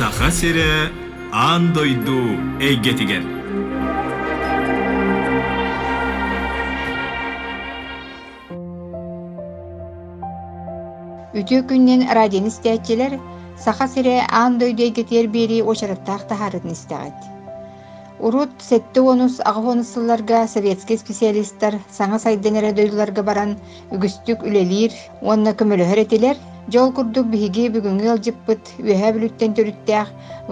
Саха сирэ аан дойду эйгэтигэр. Үтүө күнүнэн радионы истээччилэр, Саха сирэ аан дойду эйгэтигэр биэрии уочараттаах таһаарыытын истэҕит. Урут 70-ус, 80-ус сылларга советскай специалистар саҥа сайдан эрэ дойдуларга баран үгүстүк үлэлиир уонна көмөлөһөр этилэр. Дьол курдук биһиги бүгүҥҥү ыалдьыппыт Үөһээ Бүлүүттэн төрүттээх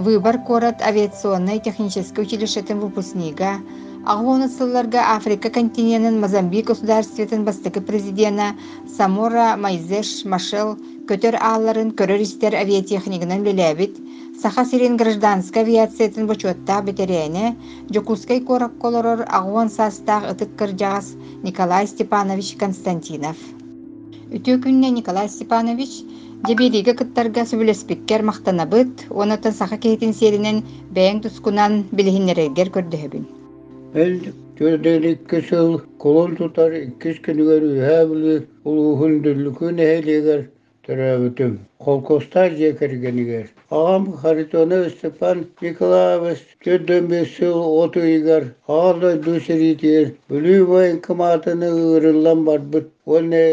Выбор куорат авиационнай техническэй училищетын выпускнига, 80-ус сылларга Африка континенын Мозамбик государствотын бастакы президена Самора Майзеш Машел көтөр аалларын көрөр-истэр авиатехнигынан үлэлээбит Саха сирин гражданскай авиациятын бочуоттаах бэтэрээнэ, Дьокуускай куоракка олорор 80 саастаах ытык кырдьаҕас Николай Степанович Константинов. Үтүө күннэ Николай Степанович, дьэбиэлиигэ кыттарга сөбүлэспиккэр махтанабыт уонна саха киһитин сиэринэн бэйэҥ тускунан билиһиннэрэргэр көрдөһөбүн. Мин 42 сыл кулун тутар иккис күнүгэр Үөһээ Бүлүү улууһун Дүллүкү нэһилиэгэр төрөөбүтүм. Холкуостаах дьиэ кэргэнигэр. Аҕам Харитонов Степан Николаевич 45 сыл от ыйыгар Аҕа дойду сэриитигэр Бүлүү военкоматын ыҥырыллан барбыт уонна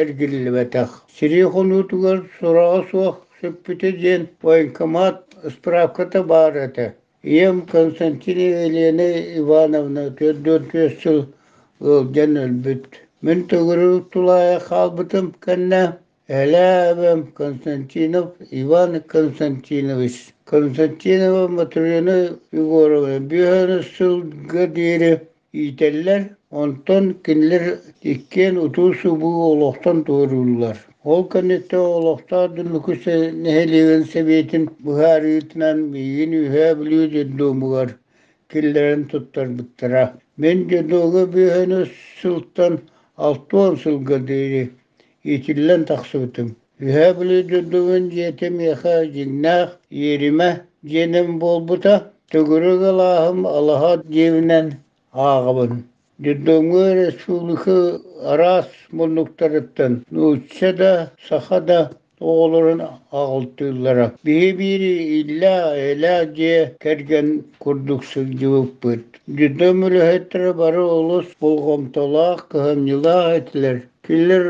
эргиллибэтэх. Сэрии хонуутугар сураҕа суох сүппүтэ диэн военкомат справката баар этэ. Ийэм Константина Елена Ивановна 44 сыл ыалдьан өлбүт. Мин төгүрүк тулаайах хаалбытым кэннэ эһэлээх эбэм Константинов Иван Константинович Константинова Матрена Егоровна 5 сылга диэри иитэллэр, онтон кинилэр иккиэн утуу-субуу олохтон туорууллар. Ол кэнниттэн олохтоох Дүллүкү нэһилиэгин сэбиэтин быһаарыытынан миигин Үөһээ Бүлүү детдомугар киллэрэн туттарбыттара. Мин детдомҥа 5 сылтан 60 сылга диэри иитиллэн тахсыбытым. Үөһээ Бүлүү дойдубун дьиэтэ миэхэ дьиҥнээх иэримэ дьиэнэн буолбута. Төгүрүк алааһым алаһа дьиэбинэн ааҕабын. Детдомҥа республика араас муннуктарыттан нуучча да, саха да оҕолорун аҕалтыыллара. Биһи биир иллээх-эйэлээх дьиэ кэргэн курдук сылдьыбыппыт. Детдом үлэһиттэрэ бары олус болҕомтолоох, кыһамньылаах этилэр. Кинилэр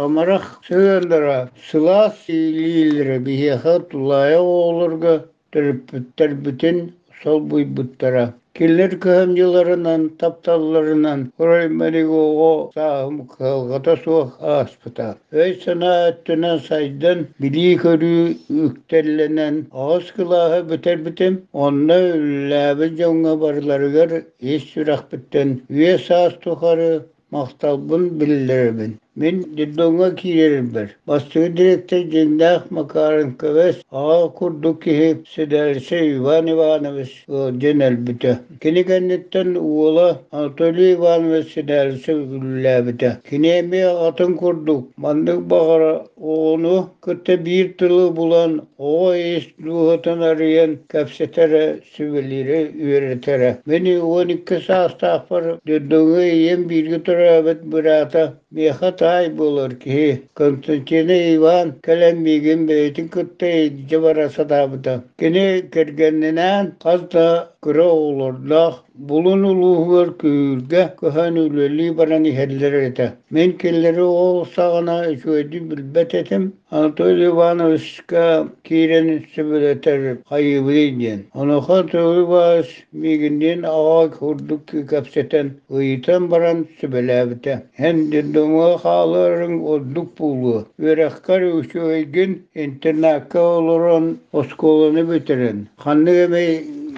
амарах сыһыаннара, сылаас илиилэрэ биһиэхэ тулаайах оҕолорго төрөппүттэрбитин солбуйбуттара. Кинилэр кыһамньыларынан, тапталларынан Ураймариг оҕо сааһым кыһалҕата суох ааспыта. Өй-санаа өттүнэн сайдан, билии-көрүү үктэллэнэн аҕыс кылааһы бүтэрбитим. Онно үлэлээбит дьоҥҥо барыларыгар ис сүрэхпиттэн үйэ-саас тухары Махталбын биллэрэбин. Мин детдомҥа киирэрбэр бастакы дириэктэр дьиҥнээх Макаренковец аҕа курдук киһи Седалищев Иван Иванович ыалдьан өлбүтэ. Кини кэнниттэн уола Анатолий Иванович Седалищев үлэлээбитэ. Кини эмиэ аҕатын курдук маннык баҕара оҕону кытта биир тылы булан оҕо ис дууһатын арыйан кэпсэтэрэ сүбэлиирэ, үөрэтэрэ. Мин 12 саастаахпар Дөрдөҥҥө ийэм бииргэ төрөөбүт быраата миэхэ таай буолар киһи Константина Иван кэлэн миигин бэйэтин кытта илдьэ бара сатаабыта. Кини кэргэнинээн хас да кыра оҕолордоох Булун улууһугар Күһүүргэ көһөн үлэлии баран иһэллэр этэ. Мин кинилэри ол саҕана үчүгэйдик билбэт этим. Анатолий Ивановичка киирэн сөбүлэтэр хайыыбыный диэн. Онуоха Анатолий Иванович миигинниин аҕа курдук кэпсэтэн, ыйытан баран сүбэлээбитэ. Эн детдомҥа хааларыҥ ордук буолуо. Үөрэххэр үчүгэйгин интернакка олорон оскуоланы бүтэрэн, ханнык эмэ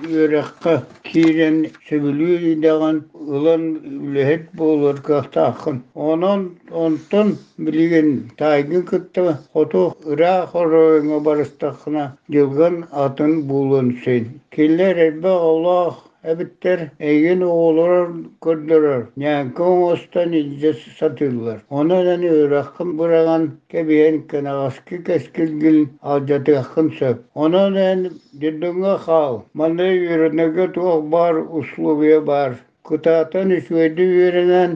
үөрэххэ киирэн сөбүлүүр идэҕин ылан үлэһит буолар кыахтааххын. Онон онтон билигин таайгын кытта хоту ыраах оройуоҥҥа барыстаххына дьылҕан атын буолуон син. Кинилэр элбэх оҕолоох эбиттэр, эйигин оҕолорор көрдөрөр, ньээҥкэ оҥостон илдьэ сатыыллар. Онон эн үөрэххин быраҕан кэбиһэн кэнэҕэски кэскилгин алдьатыаххын сөп. Онон эн Детдомҥа хаал, манна үөрэнэргэ туох баар условия баар. Кытаатан үчүгэйдик үөрэнэн,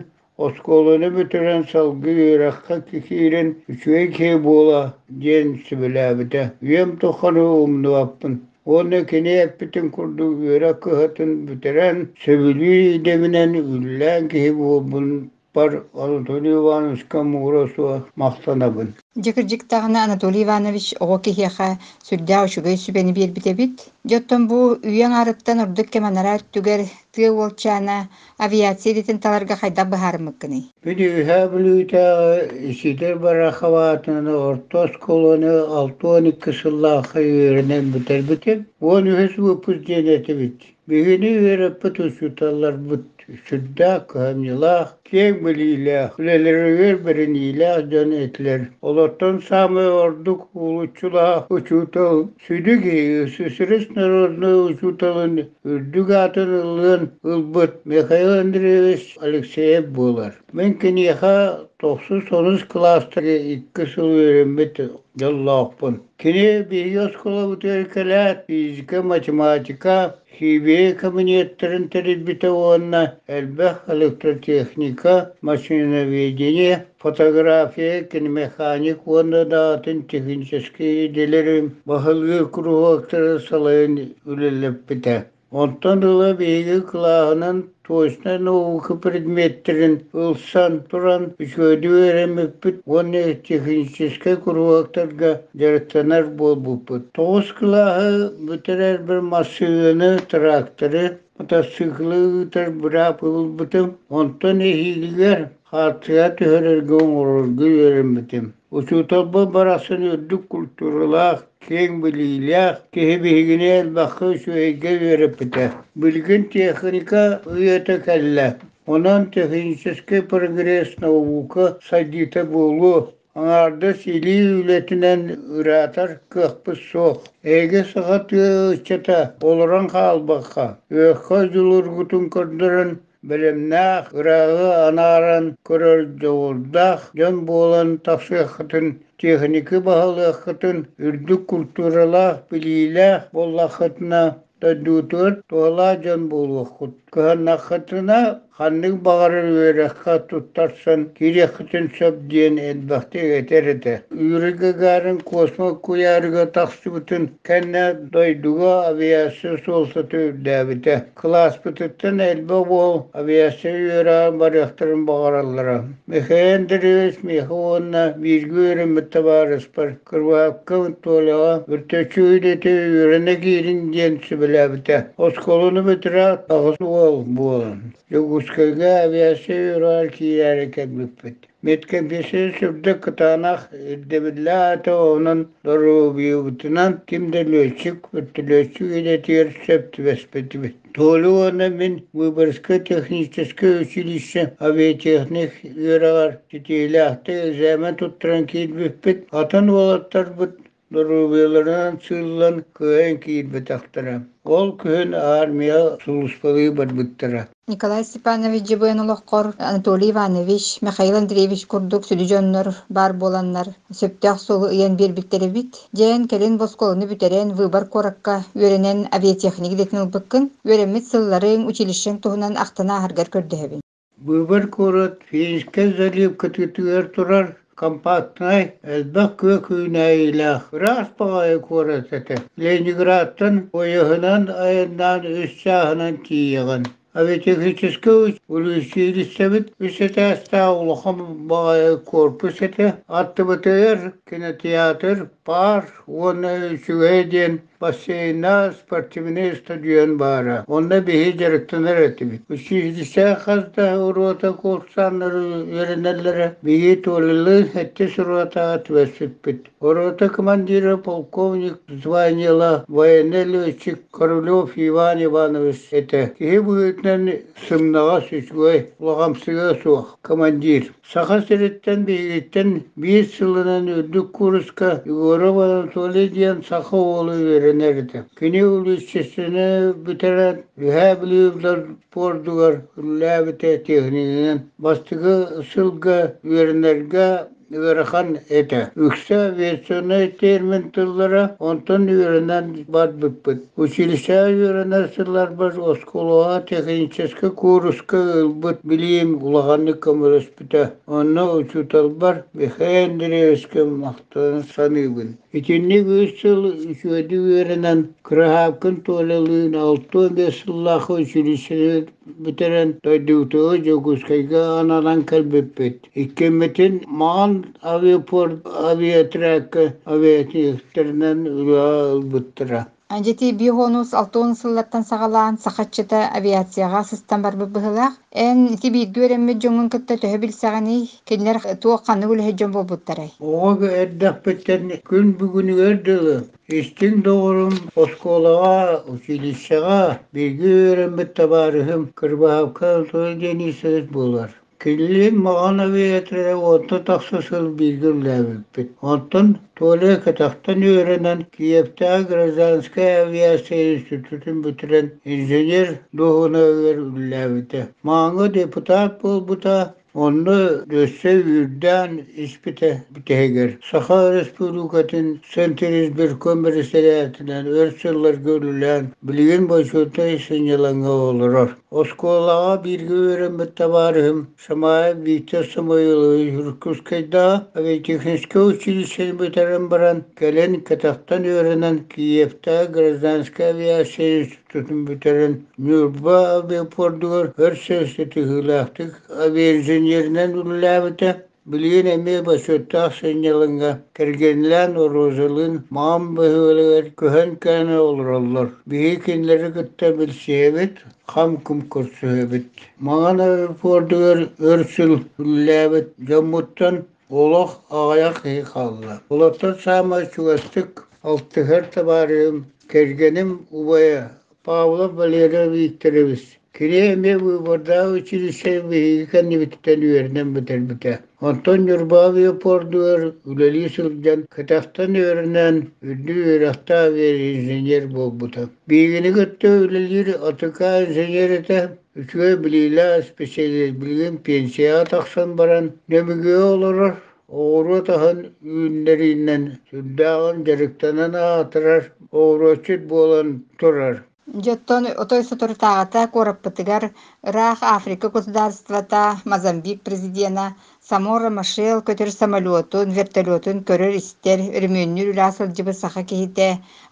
оскуоланы бүтэрэн салгыы үөрэххэ киирэн үчүгэй киһи буола диэн сүбэлээбитэ. Үйэм тухары умнубаппын. Уонна кини эппитин курдук үөрэх кыһатын бүтэрэн, сөбүлүүр идэбинэн үлэлээн киһи буолбуппар Анатолий Ивановичка муҥура суох махтанабын. Дьэ кырдьык даҕаны Анатолий Иванович оҕо киһиэхэ сүрдээх үчүгэй сүбэни биэрбит эбит. Дьэ оттон бу үйэ аҥаарыттан ордук кэм анараа өттүгэр тыа уолчаана авиация идэтин таларга хайдах быһаарыммыккыный? Мин Үөһээ Бүлүүтээҕи Исидор Барахов аатынан орто оскуоланы 62 сыллаахха үөрэнэн бүтэрбитим. 13 выпуск диэн этибит. Биһигини үөрэппит учууталларбыт сүрдээх кыһамньылаах, киэҥ билиилээх, үлэлэригэр бэриниилээх дьон этилэр. Олортон саамай ордук уһулуччулаах учуутал сүдү киһи СССР народнай учууталын үрдүк аатын ылыан ылбыт Михаил Андреевич Алексеев буолар. Мин киниэхэ тохсус онус кылаастарга 2 сыл үөрэммит дьоллоохпун. Кини биһиги оскуолабытыгар кэлээт физика, математика, химия кабинеттарын тэрийбитэ уонна элбэх электротехника, машиноведение, фотография, киномеханик уонна да атын техническэй идэлэри баһылыыр куруһуоктары салайан үлэлэппитэ. Онтон ыла биһиги кылааһынан точнай наука предметтэрин ылсан туран үчүгэйдик үөрэммиппит уонна техническэй куруһуоктарга дьарыктанар буолбуппут. Тоҕус кылааһы бүтэрэрбэр массыынаны, тракторы, мотоциклы ыытар быраап ылбытым. Онтон эһиилигэр хаартыга түһэрэргэ оҥорорго үөрэммитим. Учууталбыт барахсан үрдүк культуралаах, киэҥ билиилээх киһи биһигини элбэххэ үчүгэйгэ үөрэппитэ. Билигин техника үйэтэ кэллэ. Онон техническэй прогресс наука сайдыыта буолуо. Аҥаардас илии үлэтинэн ыраатар кыахпыт суох. Эһиги саха тыа ыччата олорон хаалбакка, үөххэ дьулуургутун көрдөрөн бэлэмнээх, ырааҕы анааран көрөр дьоҕурдаах дьон буолан тахсыаххытын, техники баһылыаххытын, үрдүк культуралаах, билиилээх буоллаххытына дойдугутугар туһалаах дьон буолуоххут. Кыһаннаххытына ханнык баҕарар үөрэххэ туттарсан киириэххитин сөп диэн элбэхтик этэр этэ. Юрий Гагарин космос куйаарыгар тахсыбытын кэннэ дойдуга авиация суолтата үрдээбитэ. Кылааспытыттан элбэх уол авиация үөрэҕэр барыахтарын баҕараллара. Михаил Андреевич миэхэ уонна бииргэ үөрэммит табаарыспар Кырбаһапка Толяҕа үртэччи үлэтэ үөрэнэ киириҥ диэн сүбэлээбитэ. Оскуоланы бүтэрээт аҕыс уол буолан Дьокуускайга авиация үөрэҕэр киирээри кэлбиппит. Медкомиссия сүрдээх кытаанах ирдэбиллээх этэ, онон доруобуйабытынан ким да лүөччүк, вертолетчик идэтигэр сөп түбэспэтибит. Толя уонна мин Выборгскай техническэй училище авиатехник үөрэҕэр ситиһиилээхтик экзамен туттаран киирбиппит, атын уолаттарбыт доруобуйаларынан сыыллан кыайан киирбэтэхтэрэ. Ол күһүн армия сулууспалыы барбыттара. Николай Степанович Дьыбыан олоххор Анатолий Иванович, Михаил Андреевич курдук сүдү дьоннор баар буоланнар сөптөөх суолу ыйан биэрбиттэр эбит. Дьээн кэлин оскуоланы бүтэрэн Выбор куоракка үөрэнэн авиатехник идэтин ылбыккын. Үөрэммит сылларыҥ, училищеҥ туһунан ахтан ааһаргар көрдөһөбүн. Выбор куорат Финскэй залив кытыытыгар турар компактнай, элбэх күөх үүнээйилээх, ыраас баҕайы куорат этэ. Ленинградтан поеһынан айаннаан үс чааһынан тиийэҕин. Авиатехническэй училищебыт үс этээстээх улахан баҕайы корпус этэ. Аттыбытыгар кинотеатр, паар уонна үчүгэй диэн бассейна, спортивнай стадион баара. Онно биһи дьарыктанар этибит. Училище хас да уруота курсаннары үөрэнэллэрэ. Биһи Толялыын сэттис ротаҕа түбэспиппит. Рота командира полковник званиела военный летчик Королев Иван Иванович этэ. Киһи быһыытынан сымнаҕас үчүгэй, улаҕамсыга суох командир. Саха сириттэн биһигиттэн биир сылынан үрдүк кууруска Егоров Анатолий диэн саха уола үөрэнэр этэ. Кини училищены бүтэрэн Үөһээ Бүлүү пуордугар үлэлээбитэ техникэнэн бастакы сылга үөрэнэргэ ыарахан этэ. Үксэ авиационнай термин тыллара, онтон үөрэнэн барбыппыт. Училищеҕа үөрэнэр сылларбар оскуолаҕа техническэй кууруска ылбыт билиим улаханнык көмөлөспүтэ. Онно учууталбар Михаил Андреевичка махтана саныыбын. Итинник үс сыл үчүгэйдик үөрэнэн, Кыраһаапкын Туолалыын 65 сыллаах училищены бүтэрэн дойдубутугар Дьокуускайга ананан кэлбиппит. Иккиммитин Маҕан авиапорт авиатрекка авиатехниктэринэн үлэҕэ ылбыттара. Дьити биир алта уон сыллартан саҕалаан сахаччыта авиацияҕа сыстан барбыт быһыылаах. Эн ити бииргэ үөрэммит дьоҥҥун кытта төһө билсэҕиний? Кинилэр туох ханнык үлэһит дьон буолбуттарай? Оҕо эрдэхпиттэн күн бүгүнүгэр дылы истиҥ доҕорум оскуолаҕа, училищеҕа бииргэ үөрэммит табаарыһым Кырбаһапка Анатолий Денисович буолар. Кинилиин Маҕан авиатряда уонтан тахса сыл бииргэ үлэлээбиппит. Онтон Толя кэтэхтэн үөрэнэн Киевтээҕи гражданскай авиация институтун бүтэрэн инженер дуоһунаһыгар үлэлээбитэ. Маҕаҥҥа депутат буолбута, Онно өссө үүрдээн испитэ бүтэһигэр Саха Республикатын Центризбирком бэрэссэдээтэлинэн өр сылларга үлэлээн, билигин бочуотунай сынньалаҥҥа олорор. Оскуолаҕа бииргэ үөрэммит табаарыһым Самаев Виктор Самойлович Иркутскайдааҕы авиатехническай училищены бүтэрэн баран, кэлин кэтэхтэн үөрэнэн Киевтээҕи гражданскай авиация институтун бүтэрэн, Ньурба авиапордугар өр сыл ситиһиилээхтик авиаинженеринэн үлэлээбитэ. Билигин эмиэ бочуоттаах сынньалаҥҥа кэргэнилээн Розалыын Маам бөһүөлэгэр көһөн кэлэн олороллор. Биһиги кинилэри кытта билсиһэбит, хам-кум көрсүһэбит. Маҥан аэропордугар өр сыл үлэлээбит дьоммуттан олох аҕыйах киһи хаалла. Олортон саамай чугастык алтыһар табаарыһым, кэргэним убайа Павлов Валерий Викторович кини эмиэ быыбардаах училище биһиги кэннибититтэн үөрэнэн бүтэрбитэ. Онтон Ньурба авиапордугар үлэлии сылдьан, кэтэхтэн үөрэнэн, үрдүк үөрэхтээх авиаинженер буолбута. Биһигини кытта үлэлиир АТК инженер этэ, үчүгэй билиилээх специалист билигин пенсияҕа тахсан баран Нөмүгүгэ олорор, оҕуруот аһын үүннэриинэн сүрдээҕин дьарыктанан аатырар оҕуруотчут буолан турар. Дьэ оттон отой соторутааҕыта куораппытыгар ыраах Африка государствота Мозамбик президена Самора Машел көтөр самолетун, вертолетун көрөр-истэр, өрөмүөннүүр үлэҕэ сылдьыбыт саха киһитэ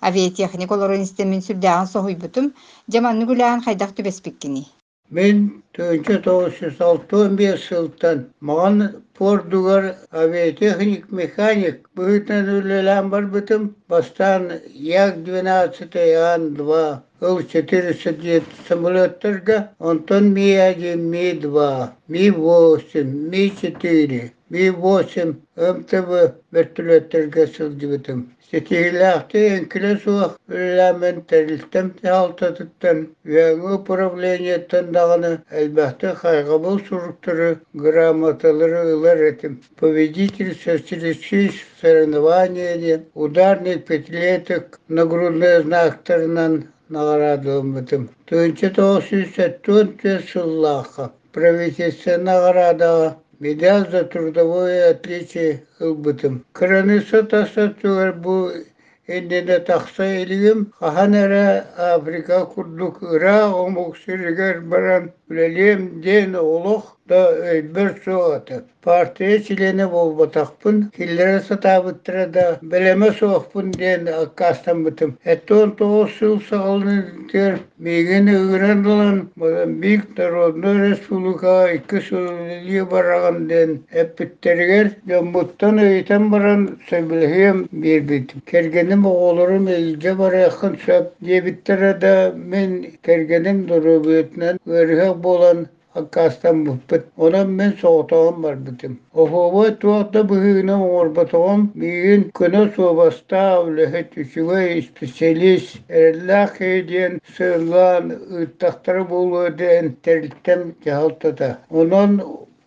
авиатехник олорон истэммин сүрдээҕин соһуйбутум. Дьэ маннык үлэҕин хайдах түбэспиккиний? Мин 1965 сылтан Маҕан пуордугар авиатехник-механик быһыытынан үлэлээн барбытым. Бастаан Як-12, Ан-2, Ил-4 самолеттарга, онтон Ми-1, Ми-2, Ми-8, Ми-4, Ми-8 МТБ вертолеттарга сылдьыбытым. Ситиһиилээхтик эҥкилэ суох үлэлээммин тэрилтэм дьаһалтатыттан, үөһээҥҥи управлениеттан даҕаны элбэхтик хайҕабыл суруктары, грамоталары ылар этим. Победитель социалистических соревнований диэн ударник пятилеток нагруднай знактарынан наҕараадаламмытым. 1974 сыллаахха правительство наҕараадаҕа медаль за трудовое отличие ылбытым. Кыраныысса тас өттүгэр бу иннинэ тахса илигим, хаһан эрэ Африка курдук ыраах омук сиригэр баран үлэлиэм диэн олох да өйбөр суох этэ. Партия чилиэнэ буолбатахпын, киллэрэ сатаабыттара да, бэлэмэ суохпун диэн аккаастаммытым. 79 сыл саҕаланыытыгар миигин ыҥыран ылан Мозамбик Народнай Республикаҕа икки сыл үлэлии бараҕын диэн эппиттэригэр, дьоммуттан ыйытан баран сөбүлэһиэм биэрбитим. Кэргэним оҕолорум илдьэ барыаххын сөп диэбиттэрэ да, мин кэргэним доруобуйатынан ыарыһах буолан аккаастаммыппыт. Онон мин соҕотоҕун барбытым. Оһуобай туох да быһыыны оҥорботоҕум, миигин көнө суобастаах үлэһит, үчүгэй исписэлиис, эрэллээх киһи диэн сыаллаан ыыттахтара буолуо диэн тэрилтэм дьаһалтата. Онон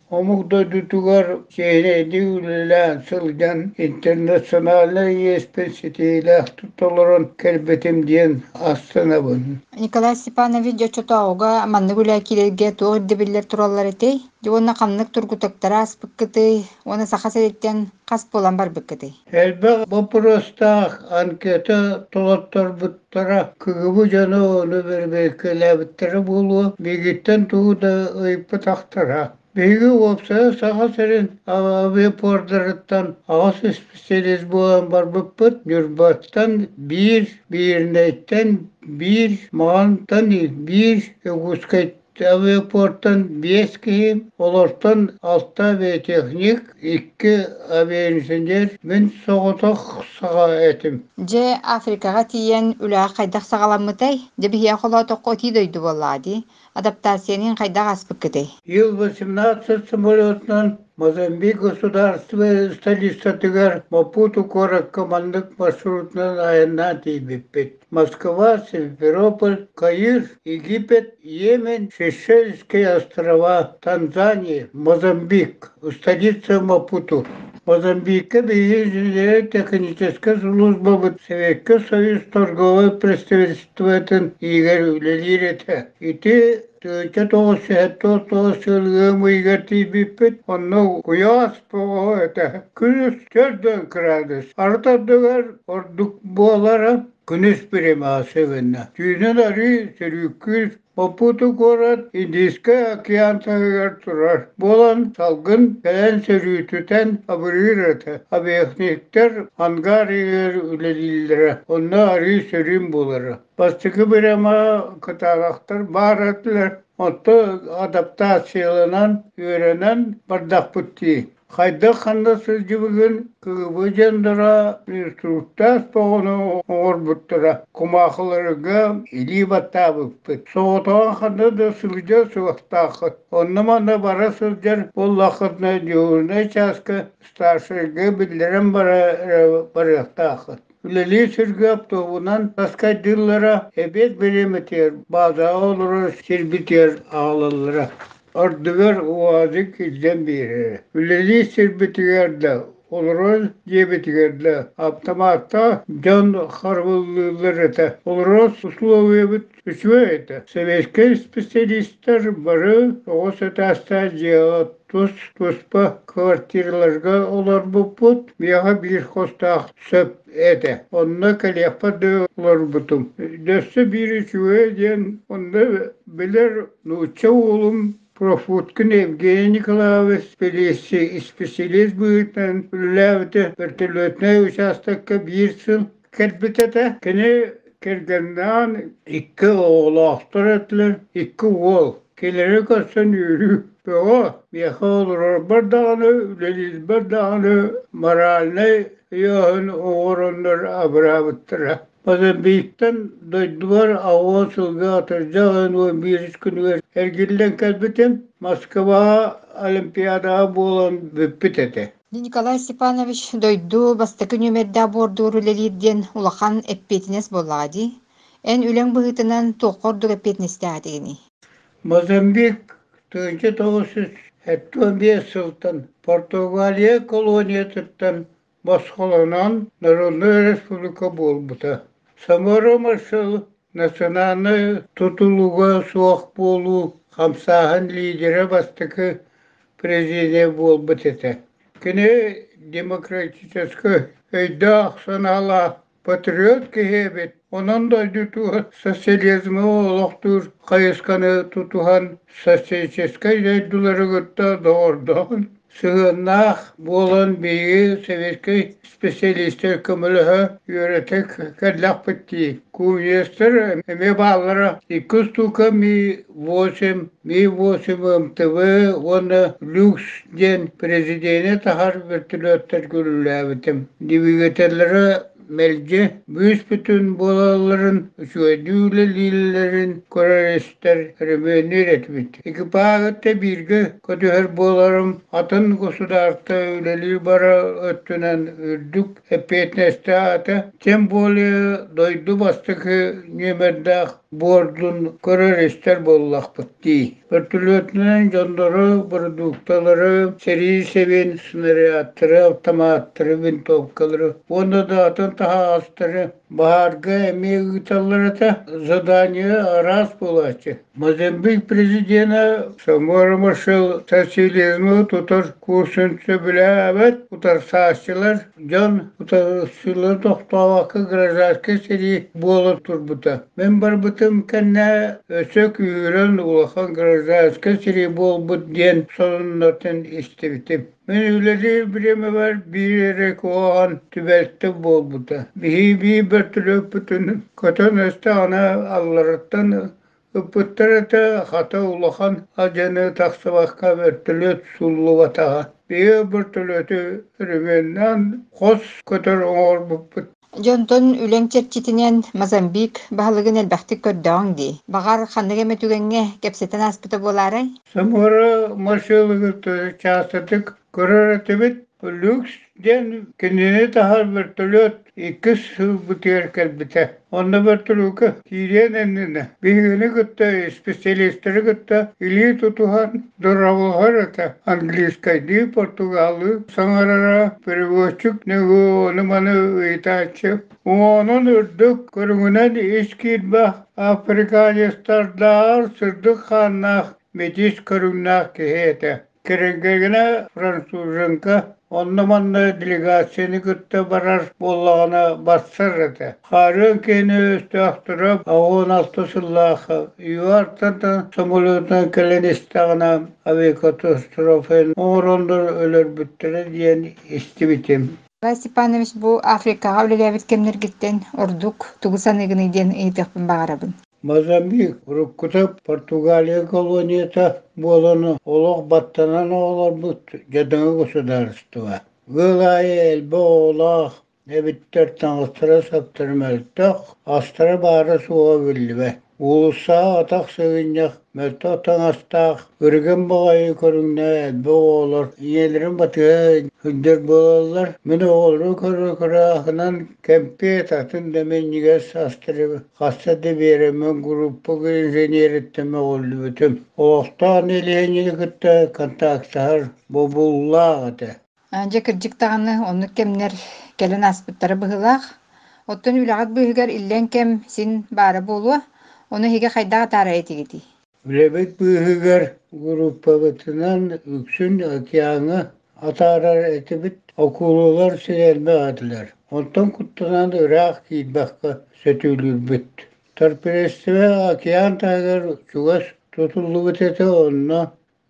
Омук дойдутугар чиэһинэйдик үлэлээн сылдьан интернациональнай иэспин ситиһиилээхтик толорон кэлбитим диэн астынабын. Николай Степанович дьоччотооҕуга маннык үлэ киирэргэ туох ирдэбиллэр тураллар этэй? Дьэ уонна ханнык тургутуктары ааспыккытый уонна Саха сириттэн хас буолан барбыккытый? Элбэх боппуруостаах анкета толотторбуттара, кыгыбы дьону ону бэрэбиэркэлээбиттэрэ буолуо, миигиттэн тугу да ыйыппатахтара. Биһиги уопсайа Саха сирин авиапордарыттан аҕыс исписэлиис буолан барбыппыт. Ньурбаттан биир, Мииринэйтэн биир, Маҕантан биир, Якутскай авиапортан биэс киһи, олортон алта авиатехник, икки авиаинженер, мин соҕотох саха этим. Дьэ, Африкаҕа тиийэн үлэҕэ хайдах саҕаламмытай? Дьэ, биһиэхэ холоотоххо итии дойду буоллаҕа дии. Адаптацияны хайдах ааспыккытый? Ил-18 самолетунан Мозамбик государство столицатыгар Мапуту куоракка маннык маршрутунан айаннаан тиийбиппит. Москва, Симферополь, Каир, Египет, Йемен, Сейшельские острова, Танзания, Мозамбик, столица Мапуту. Мозамбикка биһиги техническэй службабыт Советскай Союз торговай представительствотын иһигэр үлэлиир этэ. Ити 1979 сыл ыам ыйыгар тиийбиппит, онно куйаас тоҕо этэ. Күнүс төрдөн кыраадыс. Арыт ардыгар ордук буолара күнүс бириэмэҕэ гынна. Түүнүн арыы сөрүүккүүр Мапуту куорат Индийскэй океан таһыгар турар буолан салгын кэлэн сөрүүтүтэн абырыыр этэ. Авиахниктэр ангар иһигэр үлэлииллэрэ, онно арыы сөрүүн буолара. Бастакы бириэмэҕэ кытаанахтар баар этилэр, оттон адаптацияланан, үөрэнэн бардахпыт дии. Хайдах ханна сылдьыбыгын кыыбы дьонноро инструктаж боҕону оҥорбуттара, кумаахыларга илии баттаабыппыт. Соҕотоҕун ханна да сылдьа суохтааххыт. Онно-манна бара сылдьар буоллаххытына дежурнай чааска старшайга биллэрэн бара барыахтааххыт. Үлэлиир сиргэ автобунан таскайдыыллара, эбиэт бириэмэтигэр баазаҕа олорор сирбитигэр аҕалаллара. Ардыгар УАЗик илдьэн биэрэрэ. Үлэлиир сирбитигэр да, олорор дьиэбитигэр да аптамааттаах дьон харабыллыыллар этэ. Олорор условиябыт үчүгэй этэ. Советскай специалистар бары оҕо сэтээстээх дьиэҕэ тус-туспа квартираларга олорбуппут. Миэхэ биир хостоох сөп этэ. Онно кэлиэхпэр да олорбутум. Өссө биир үчүгэй диэн онно билэр нуучча уолум Профуткин Евгений Николаевич исписэлиис быһыытынан үлэлээбитэ вертолетнай учаастакка биир сыл кэлбит этэ. Кини кэргэннээн икки оҕолоохтор этилэр, икки уол. Кинилэри көрсөн үөрүү бөҕө. Миэхэ олорорбор даҕаны, үлэлиирбэр даҕаны моральнай өйөөһүн оҥороннор абыраабыттара. Мозамбиктан дойдубар аҕыс сылга атырдьах ыйын уон биирис күнүгэр эргиллэн кэлбитим. Москваҕа Олимпиадаҕа буолан бүппүт этэ. Николай Степанович дойду бастакы нүөмэрдээх буордуур үлэлиир диэн улахан эппиэтинэс буоллаҕа дии. Эн үлэҥ быһыытынан туохха ордук эппиэтинэстээх этигиний? Мозамбик 1975 сылтан Португалия колониятыттан босхолонон Народнай Республика буолбута. Самара маршал национальнай тутулуга суох буолуу хамсааһын лидерэ бастакы президент буолбут этэ. Кини демократическай өйдөөх-санаалаах патриот киһи эбит. Онон дойдутугар социализмы олохтуур хайысханы тутуһан социалистическай дойдулары кытта доҕордоһон сыһыаннаах буолан биһиги советскай специалистар көмөлөһө үөрэтэ кэллэхпит дии. Кузнецтар эмиэ бааллара. Икки устуука Ми-8, Ми-8 МТВ уонна Люкс диэн президени таһар вертолеттарга үлэлээбитим. Двигателлэрэ мэлдьи бүүс-бүтүн буолалларын, үчүгэйдик үлэлииллэрин көрөр-истэр, өрөмүөннүүр этибит. Экипаһы бииргэ көтүһэр буоларым, атын государство үлэлии барар өттүнэн үрдүк эппиэтинэстээх этэ. Тем более дойду бастакы нүөмэрдээх. буордун көрөр-истэр буоллахпыт дии. Бөртөлүөтүнэн дьоннору, бородуукталары, сэрии сэбин, снарядтары, автоматтары, винтовкалары уонна да атын таһаҕастары баһаарга эмиэ ыыталлар этэ. Задание араас буолааччы. Мозамбик президенэ Самора Маршал социализмы тутар курсун сөбүлээбэт утарсааччылар дьон утарсыылары тохтообокко гражданскай сэрии буола турбута. Мин барбытым кэннэ өссө күүһүрэн улахан гражданскай сэрии буолбут диэн сонуннартан истибитим. Мин үлэлиир бириэмэбэр биир эрэ куһаҕан түбэлтэ буолбута. Биһиги биир бөртөлүөппүтүн көтөн өстөҕүнэ аллараттан ыппыттар этэ, хата улахан алдьаныы тахсыбакка бөртөлүөт сууллубатаҕа. Биһиги бөртөлүөтү өрөмүөннээн хос көтөр оҥорбуппут. Дьэ онтон үлэҥ чэрчитинэн Мозамбик баһылыгын элбэхтик көрдөҕүҥ дии. Баҕар, ханнык эмэ түгэҥҥэ кэпсэтэн ааспыта буолаарай? Самара маршалыгы чаастатык көрөр этибит. Люкс диэн кинини таһар вертолет иккис сылбытыгар кэлбитэ. Онно вертолёкка киириэн иннинэ биһигини кытта специалистары кытта илии тутуһан дорооболоһор этэ. Английскайдыы, португаллыы саҥарара, переводчик нөҥүө ону-маны ыйытааччы. Уҥуоҕунан үрдүк, көрүҥүнэн ис киирбэх африканецтардааҕар сырдык хааннаах метис көрүҥнээх киһи этэ. Кэргэнэ француженка онно-манна делегацияны кытта барар буоллаҕына барсар этэ. Хаарыан киһини өстөөхтөрө 16 сыллаах ЮАР-тан самолетунан кэлэн истэҕинэ авиакатастрофаны оҥороннор өлөрбүттэрэ диэн истибитим. Николай Степанович, бу Африкаҕа үлэлээбит кэмнэргиттэн ордук тугу саныыгыный диэн ыйытыахпын баҕарабын. Мозамбик уруккута Португалия колонията буолан олох баттанан олорбут дьадаҥы государство. Ыал аайы элбэх оҕолоох эбиттэр таҥастара-саптара мөлтөх, астара баара-суоҕа биллибэт. Уулуссаҕа атах сыгынньах, мөлтөх таҥастаах, ырыган баҕайы көрүҥнээх элбэх оҕолор ийэлэрин батыһа сылдьар буолаллар. Мин оҕолору көрө-көрө аһынан кэмпиэт атын да минньигэс астары хаста да биэрэммин группа инженериттэн мөҕүллүбүтүм. Олохтоох нэһилиэнньэни кытта контактаһар бобуулаах этэ. Дьэ, кырдьык даҕаны, оннук кэмнэр кэлэн ааспыттара быһыылаах. Оттон үлэҕит быыһыгар иллэҥ кэм син баара буолуо. Ону эһиги хайдах атаарар этигитий? Үлэбит быыһыгар группабытынан үксүн океаҥҥа атаарар этибит, акулалар син элбэх этилэр. Онтон куттанан ыраах киирбэккэ сөтүөлүүрбүт. Торпедстве океан таһыгар чугас тутуллубут этэ, онно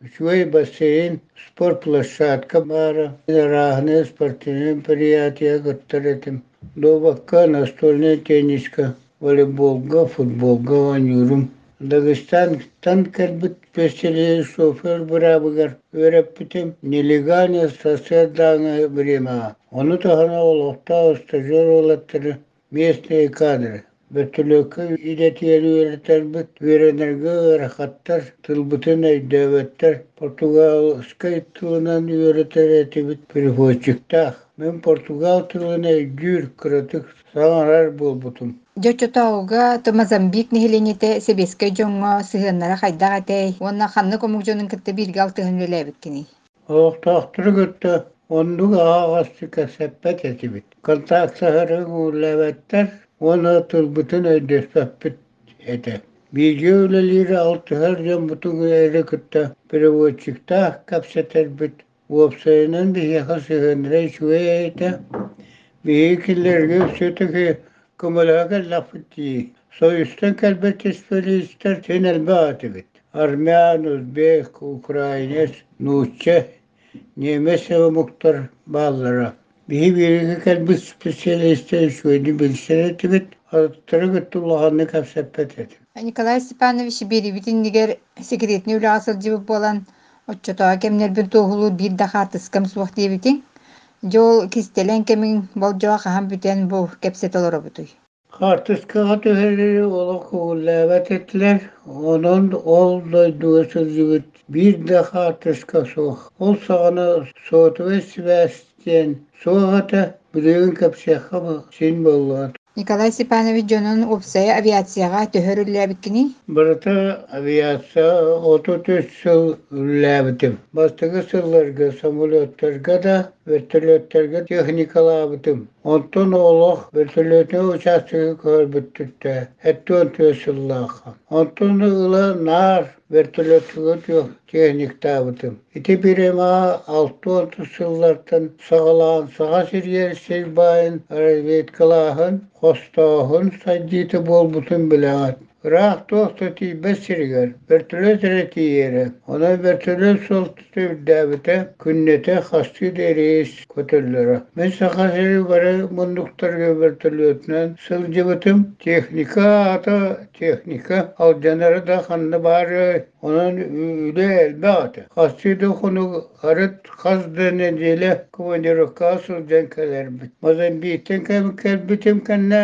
үчүгэй бассейн, спортплощадка баара, арааһынай спортивнай мероприятие кыттар этим. Дуобакка, настольнай тенниска, волейболга, футболга оонньуурум. Дагестантан кэлбит специалист шофер быраабыгар үөрэппитим нелегальный сарсыардааҥы бириэмэҕэ. Ону таһынан олохтоох стажер уолаттары местные кадры бөртөлүөккэ идэтигэр үөрэтэрбит, үөрэнэргэ ыарахаттар, тылбытын өйдөөбөттөр, португалскай тылынан үөрэтэр этибит переводчиктаах. Мин португал тылын өйдүүр, кыратык саҥарар буолбутум. Дьэ оччотооҕуга Мозамбик нэһилиэнньэтэ сэбиэскэй дьоҥҥо сыһыаннара хайдах этэй уонна ханнык омук дьонун кытта бииргэ алтыһан үлэлээбиккиний? Олохтоохтору кытта оннук аһаҕастык кэпсэппэт этибит. Контактаһары көҥүллээбэттэр уонна тылбытын өйдөспөппүт этэ. Бииргэ үлэлиир алтыһар дьоммутун эрэ кытта переводчиктаах кэпсэтэрбит. Уопсайынан биһиэхэ сыһыаннара үчүгэй этэ. Биһиги кинилэргэ все-таки көмөлөһө кэллэхпит дии. Союзтан кэлбит испэлиистэр син элбэх этибит. Армян, узбек, украинец, нуучча, немец омуктар бааллара. Биһи биһиги кэлбит специалистэр үчүгэйдик билсэр этибит, атыттары кытта улаханнык кэпсэппэт этим. Николай Степанович биэриибит иннигэр секретнэй үлэҕэ сылдьыбыт буолан, оччотооҕу кэмнэрбин туоһулуур биир да хаартыскам суох диэбитиҥ. Дьэ ол кистэлэҥ кэмиҥ болдьоҕо хаһан бүтэн бу кэпсэтэ олоробутуй? Хаартыскаҕа түһэри олох көҥүллээбэт этилэр, онон ол дойдуга сылдьыбыт биир да хаартыска суох. Ол саҕана сотовай сибээс диэн суох этэ, билигин кэпсиэххэ син буоллаҕа. Николай Степанович дьонун уопсайа авиацияҕа төһө үлэлээбиккиний? Барыта авиация 33 сыл үлэлээбитим. Бастакы сылларга самолеттарга да, вертолеттарга техникалаабытым. Онтон олох вертолетнай учаастагы көрбүттүттэ 74 сыллаахха. Онтон ыла наар вертолетуга техниктаабытым. Ити бириэмэҕэ 60 сыллартан саҕалаан Саха сиригэр сир баайын разведкалааһын, хостооһун сайдыыта буолбутун билэҕит. Ыраах туох да тиийбэт сиригэр бөртөлүөт эрэ тиийэрэ. Онон бөртөлүөт суолтата үрдээбитэ, күннэтэ хастыы да рейс көтөллөрө. Мин Саха сирин бары муннуктарыгар бөртөлүөтүнэн сылдьыбытым. Техника аата техника, алдьанара да ханна баарый? Онон үлэ элбэх этэ. Хастыы да хонук арыт хас да нэдиэлэ командировкаҕа сылдьан кэлэрбит. Мозамбиктан кэлбитим кэннэ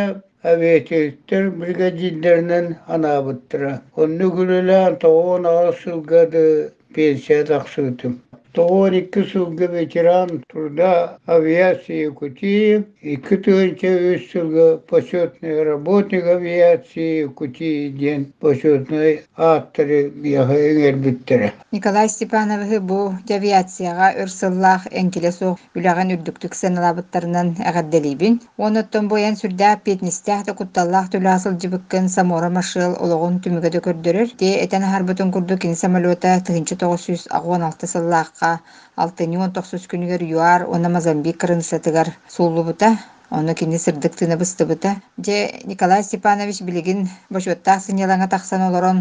авиатиктэр бригадирдэринэн анаабыттара. Оннук үлэлээн 98 сылга да пенсия тахсыбытым. 92 сылга ветеран труда авиации Якутии, 2003 сылга почетный работник авиации Якутии диэн почетнай ааттары миэхэ иҥэрбиттэрэ. Николай Степановиһы бу авиацияҕа өр сыллаах эҥкилэ суох үлэҕин үрдүктүк сыаналаабыттарынан эҕэрдэлиибин. Уонуттан бу эн сүрдээх эппиэтинэстээх да кутталлаах да үлэҕэ сылдьыбыккын Самора Машел олоҕун түмүгэ да көрдөрөр. Ти этэн аһарбытын курдук кини самолета 1986 сыллаахха алтынньы 19 күнүгэр ЮАР уонна Мозамбик кырыынсатыгар сууллубута. Ону кини сырдык тыына быстыбыта. Дьэ, Николай Степанович билигин бочуоттаах сынньалаҥа тахсан олорон,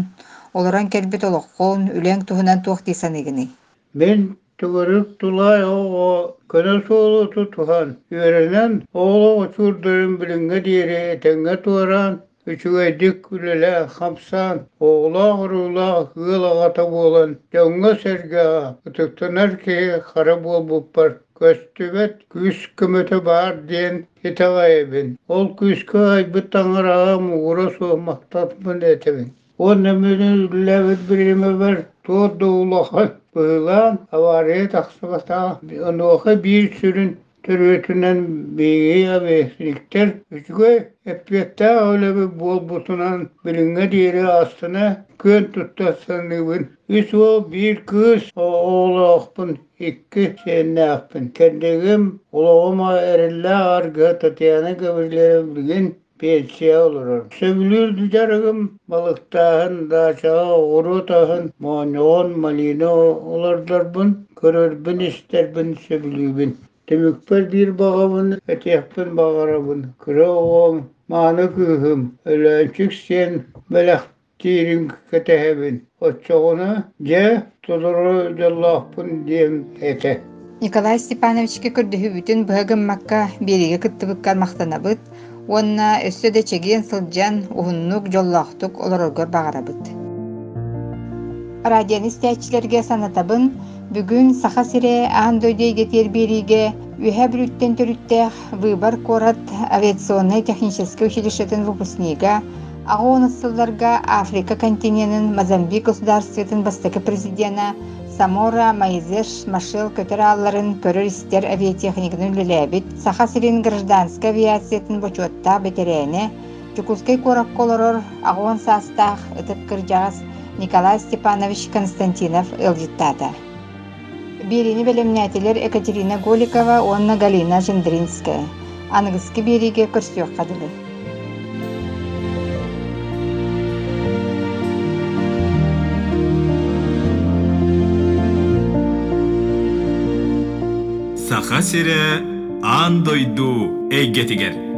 олорон кэлбит олоххун, үлэҥ туһунан туох дии саныыгыный? Мин төгүрүк тулаай оҕо көнө суолу тутуһан, үөрэнэн, оҕолох очурдарын билиҥҥэ диэри этэҥҥэ туораан, үчүгэйдик үлэлээн-хамсаан, оҕолоох-уруулаах ыал аҕата буолан, дьоҥҥо-сэргэҕэ ытыктанар киһи хара буолбуппар көстүбэт күүс көмөтө баар диэн итэҕэйэбин. Ол күүскэ айбыт таҥараҕа муҥура суох махталбын этэбин. Уонна мин үлэлээбит бириэмэбэр туох да улахан быһыылаан авария тахсыбатаҕа. Онуоха биир сүрүн төрүөтүнэн биһиги авиахимиктэр үчүгэй эппиэттээх үлэбит буолбутунан билиҥҥэ диэри астына күөн тутта саныыбын. Үс уол, биир кыыс оҕолоохпун, икки сиэннээхпин. Кэргэним олоҕум эрэллээх аргыһа Татьяна Гаврильевна билигин Пенсия олорор. Сөбүлүүр дьарыгым балыктааһын, даачаҕа оҕуруот аһын, моонньоҕон, малина олордорбун, көрөрбүн-истэрбин сөбүлүүбүн. Түмүкпэр биир баҕабын этиэхпин баҕарабын. Кыра оҕом, мааны кыыһым, Өлөөнчүк сиэн бэлэхтиирин кэтэһэбин. Оччоҕуна, дьэ, толору дьоллоохпун диэм этэ. Николай Степановичка көрдөһүүбүтүн быһа гыммакка биэриигэ кыттыбыккар махтанабыт уонна өссө да чэгиэн сылдьан уһуннук, дьоллоохтук олороргор баҕарабыт. Радионы истээччилэргэ санатабын, бүгүн Саха сирэ аан дойду эйгэтигэр биэриигэ Үөһээ Бүлүүттэн төрүттээх Выбор куорат авиационнай техническэй училищетын выпускнига, 80 сылларга Африка континенын Мозамбик государствотын бастакы президена Самора Моизеш Машел көтөр аалларын көрөр-истэр авиатехнигынан үлэлээбит Саха сирин гражданскай авиациятын бочуоттаах бэтэрээнэ, Дьокуускай куоракка олорор 80 саастаах ытык кырдьаҕас Николай Степанович Константинов ыалдьыттаата. Биэриини бэлэмнээтилэр Екатерина Голикова уонна Галина Жендринская. Аныгыскы биэриигэ көрсүөххэ дылы. Саха сирэ аан дойду эйгэтигэр.